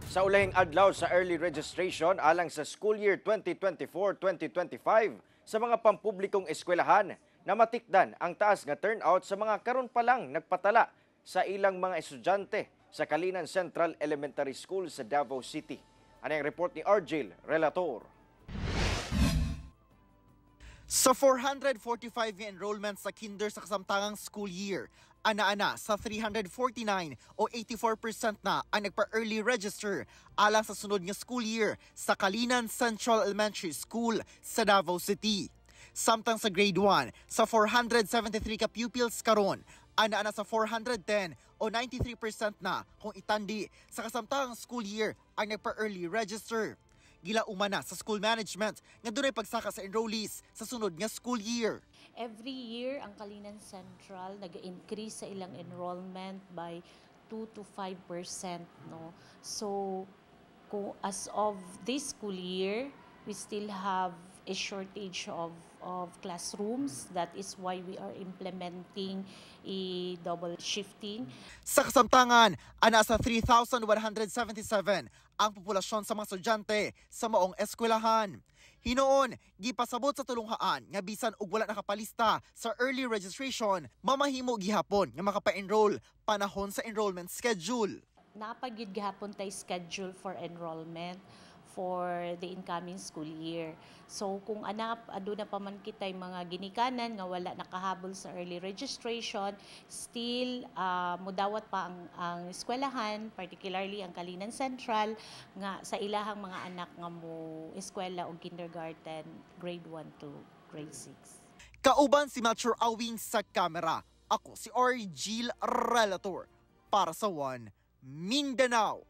Sa ulahing adlaw sa early registration alang sa school year 2024-2025 sa mga pampublikong eskwelahan, namatikdan ang taas nga turnout sa mga karon pa lang nagpatala sa ilang mga estudyante sa Calinan Central Elementary School sa Davao City. Ano ang report ni Argel Relator? Sa 445 nga enrollment sa kinder sa kasamtangang school year, ana-ana sa 349 o 84% na ang nagpa-early register alang sa sunod nga school year sa Calinan Central Elementary School sa Davao City. Samtang sa grade 1, sa 473 ka pupils karon, ana-ana sa 410 o 93% na kung itandi sa kasamtangang school year ang nagpa-early register. Gilauman na sa school management nga dunay pagsaka sa enrollees sa sunod nga school year. Every year, ang Calinan Central nag-increase sa ilang enrollment by 2 to 5%, no? So, kung as of this school year, we still have a shortage of classrooms. That is why we are implementing a double shifting. Sa kasamtangan, ana sa 3,177 ang populasyon sa mga estudyante sa maong eskwelahan. Hinuon, gipasabot sa tulunghaan nga bisan og wala nakapalista sa early registration, mamahimo gihapon nga makapa-enroll panahon sa enrollment schedule. Naa pa gyud gihapon tay schedule for enrollment for the incoming school year. So kung anap aduna pa man kitay mga ginikanan nga wala nakahabol sa early registration, still mudawat pa ang eskwelahan, particularly ang Calinan Central, nga sa ilahang mga anak nga mo eskwela og kindergarten, grade 1 to grade 6. Kauban si Melchor Awing sa kamera. Ako si Argil Relator para sa One Mindanao.